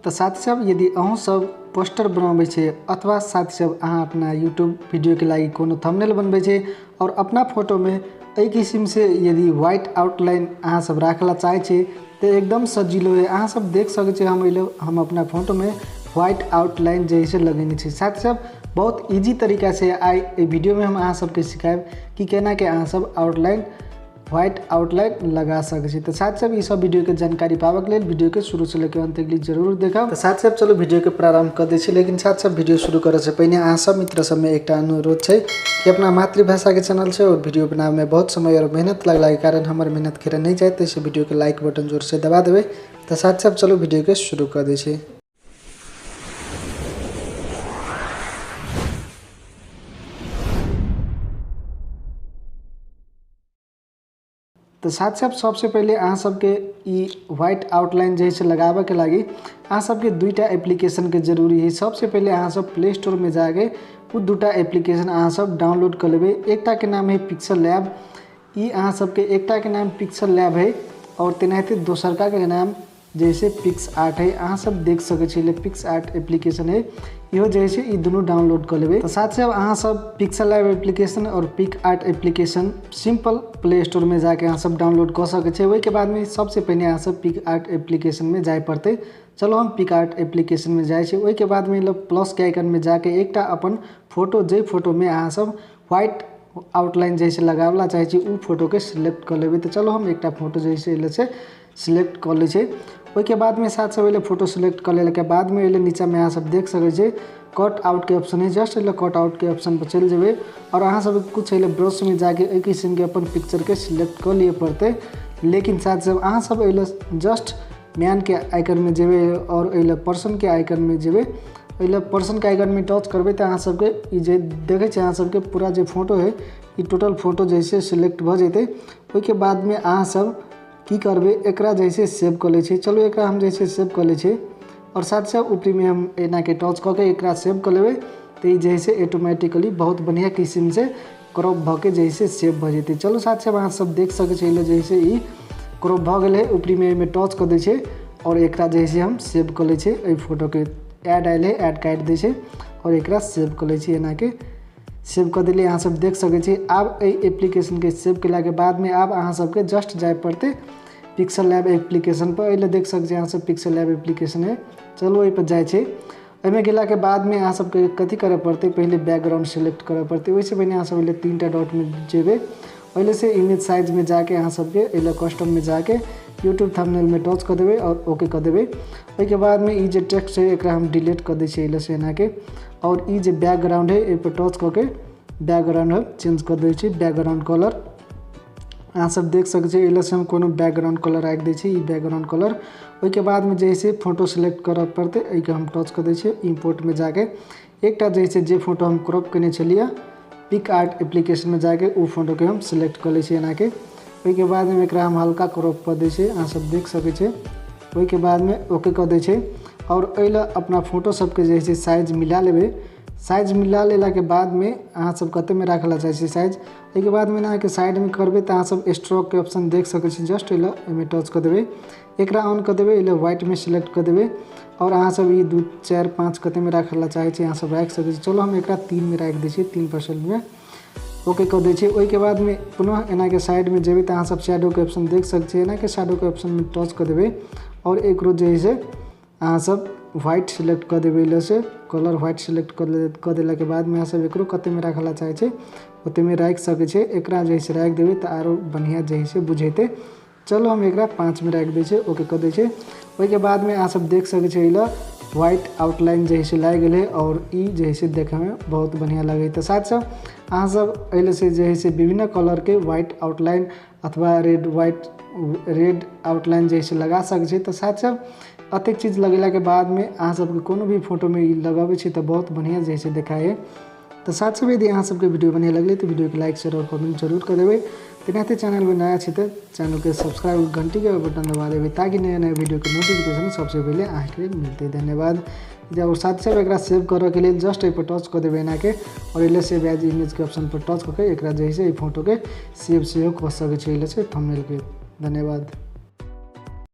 तो साथी सब यदि अहूँ सब पोस्टर बनाबै छै अथवा साथी सब अहाँ अपना यूट्यूब वीडियो के लागि कोनो थंबनेल बनबै छै और अपना फोटो में एहि किसिम से यदि व्हाइट आउटलाइन अहाँ सब राखला चाहै छै तो एकदम सजिलो है। अहाँ सब देख सकै छी हम अपना फोटो में व्हाइट आउटलाइन जैसे लगेने छी। साथी सब बहुत ईजी तरीका से आइ एहि वीडियो में हम अहाँ सबके सिखायब कि केना के अहाँ सब आउटलाइन व्हाइट आउटलाइन लगा सकै छी। तो साथी सब ई सब वीडियो के जानकारी पाबऽ के लेल वीडियो के शुरू से लेके अंत तक जरूर देखब। तो साथी सब चलो वीडियो के प्रारंभ कर दै छी, लेकिन साथी सब वीडियो शुरू करे से पहिने अहाँ सब मित्र सब में एकटा अनुरोध छै कि अपना मातृभाषा के चैनल छै और वीडियो बनावे में बहुत समय और मेहनत लगला के कारण हमर मेहनत खेरा नहीं जाए, तैसे वीडियो के लाइक बटन जोर से दबा देबै। तो साथी सब चलो वीडियो के शुरू कर दै छी। तो साथ साथ सबसे पहले अहाँ सबके ई व्हाइट आउटलाइन जैसे लगाबे के लागि अहाँ सबके दुईटा एप्लीकेशन के जरूरी है। सबसे पहले अहाँ सब प्ले स्टोर में जाके उ दुटा एप्लीकेशन अहाँ सब डाउनलोड कर लेबै। एकटा के नाम है पिक्सल लैब, ई अहाँ सबके एकटा के नाम पिक्सल लैब है और तेनाहिते दोसरका के नाम जैसे पिक्स आर्ट है। अहाँ सब देख सकै छी पिक्स आर्ट एप्लीकेशन है, इहो जैसे ई दुनू डाउनलोड कर लेबै। तो साथ साथ अहाँ सब पिक्सल लैब एप्लीकेशन और pick art application simple play store में जाके अहाँ सब डाउनलोड कर सकै छी। ओहिके बाद में सबसे पहिने अहाँ सब पिक आर्ट एप्लीकेशन में जाय पड़तै। चलो हम पिक आर्ट एप्लीकेशन में जाइ छी। ओहिके बाद में प्लस के आइकन में जाके एकटा अपन फोटो, जे फोटो में अहाँ सब व्हाइट आउटलाइन जैसे लगावला चाहै छी उ फोटो के सिलेक्ट कर लेबै। तो चलो हम एकटा फोटो जैसे एले से सिलेक्ट कर लै छी। ओहिके बाद में साथ सब फोटो सिलेक्ट कर लेला के बाद में एले नीचा में अहाँ सब देख सकै छी कट आउट के ऑप्शन है। जस्ट एले कट आउट के ऑप्शन पर चलि जेबै और अहाँ सब कुछ एले ब्रश में जाके एहि किसिम के अपन पिक्चर के सिलेक्ट कर लिए पड़तै। लेकिन साथ सब अहाँ सब एले जस्ट मैन के आइकन में जेबै और एले पर्सन के आइकन में जेबै, एले पर्सन के आइकन में टच करबै तऽ अहाँ सबके ई जे देखै छी अहाँ सबके पूरा जे फोटो है ई टोटल फोटो जैसे सिलेक्ट भऽ जेतै। ओहिके बाद में अहाँ सब की करबै, एकरा जैसे सेव कऽ लै छी। चलो एकरा हम जैसे सेव कऽ लै छी और साथ साथ ऊपरी में हम एना के टच कऽ के एकरा सेव कऽ लेबै। तऽ ई जैसे ऑटोमेटिकली बहुत बढ़िया किसिम से क्रॉप भऽ के जैसे सेव भऽ जेतै। चलो साथ साथ अहाँ सब देख सकै छी जैसे ई क्रॉप भऽ गेलै। ऊपरी में एहिमे टच कऽ दै छै और एकरा जैसे हम सेव कऽ लै छी। एहि फोटोके ऐड आयल है, ऐड काटि दै छै और एकरा सेव कऽ लै छी। एना के सेव कऽ देलियै, अहाँ सब देख सकै छी। आब एहि एप्लीकेशन के सेव केलाके बाद में आब अहाँ सबके जस्ट जाय पड़तै पिक्सल लैब एप्लीकेशन पर। एहि लए देख सकै छी अहाँ सब पिक्सल लैब एप्लीकेशन है। चलो एहि पर जाइ छै। एहिमे गेलाके बाद में अहाँ सबके कथी करऽ पड़तै, पहिले बैकग्राउंड सिलेक्ट करऽ पड़तै। ओहिसँ पहिने अहाँ सब एहि तीनटा डॉट में जेबै, ओहि से इमेज साइज में जाके अहाँ सबके एहि कस्टम में जाके यूट्यूब थंबनेल में टच कऽ देबै और ओके कऽ देबै। ओहिके बाद में ई जे टेक्स्ट है एकरा हम डिलीट कऽ दै छियै एहि से एना के, और ई जे बैकग्राउंड है एहि पर टच कऽ के बैकग्राउंड हम चेंज कऽ दै छी। बैकग्राउंड कलर अहाँ सब देख सकै छी, एहि से हम कोनो बैकग्राउंड कलर राखि दै छी, ई बैकग्राउंड कलर। ओहिके बाद में जैसे फोटो सिलेक्ट करऽ पड़तै, एहिके हम टच कऽ दै छियै। इम्पोर्ट में जाके एकटा जैसे जे फोटो हम क्रॉप केने छलियै पिक आर्ट एप्लीकेशन में जाके उ फोटो के हम सिलेक्ट कऽ लै छियै एना के। ओहिके बाद में एकरा हम हल्का क्रॉप कऽ दै छियै, अहाँ सब देख सकै छियै। ओहिके बाद में ओके कऽ दै छै और एहि लए अपना फोटो सबके जैसे साइज मिला लेबै। साइज मिला लेलाके बाद में अहाँ सब कते में राखला चाहै छी साइज। ओहिके बाद में अहाँके साइड में करबै तऽ अहाँ सब स्ट्रोक के ऑप्शन देख सकै छी। जस्ट एहि लए एहिमे टच कऽ देबै, एकरा ऑन कऽ देबै, एहि लए व्हाइट में सिलेक्ट कऽ देबै और अहाँ सब ई 2 4 5 कते में राखला चाहै छी अहाँ सब राखि सकै छी। चलो हम एकरा 3 में राखि दै छी, 3% में ओके कऽ दै छी। ओहिके बाद में पुनः एनाके साइड में जेबै तऽ अहाँ सब शैडो के ऑप्शन देख सकै छी। एनाके शैडो के ऑप्शन में टच कऽ देबै और एकरो जे है अहाँ सब व्हाइट सिलेक्ट कऽ देबै। एहि से कलर व्हाइट सिलेक्ट कऽ देलाके बाद में अहाँ सब एकरो कते में राखला चाहै छी ओते में राखि सकै छी। एकरा जैसे राखि देबै तऽ आरो बढ़िया जैसे बुझेतै। चलो हम एकरा 5 में राखि दै छियै, ओके कऽ दै छियै। ओहिके बाद में अहाँ सब देख सकै छी एहि लए व्हाइट आउटलाइन जैसे लागि गेलै और ई जैसे देखैमे बहुत बढ़िया लगै। तऽ साथ साथ अहाँ सब एहि से जे है से विभिन्न कलर के व्हाइट आउटलाइन अथवा रेड व्हाइट रेड आउटलाइन जैसे लगा सकै छी। तऽ साथ साथ अतेक चीज लगेलाके बाद में अहाँ सबके कोनो भी फोटो में ई लगाबै छी तऽ बहुत बढ़िया जैसे देखाय। तो साथ साथ यदि अहाँ सबके वीडियो बढ़िया लगलै तऽ वीडियो के लाइक शेयर और कमेंट जरूर कर देबै। तेनाहिते चैनल में नया छी तऽ चैनल के सब्सक्राइब घंटी के बटन दबा देबै ताकि नया नया वीडियो के नोटिफिकेशन सबसे पहले अहाँके मिलतै। धन्यवाद। और साथ साथ एकरा सेव करऽ के लेल जस्ट एहि पर टच कऽ देबै एना के और एहि सेव एज इमेज के ऑप्शन पर टच कऽ के एकरा जे है से एहि फोटो के सेव सेहो कऽ सकै छी एहि से थंबनेल के। धन्यवाद।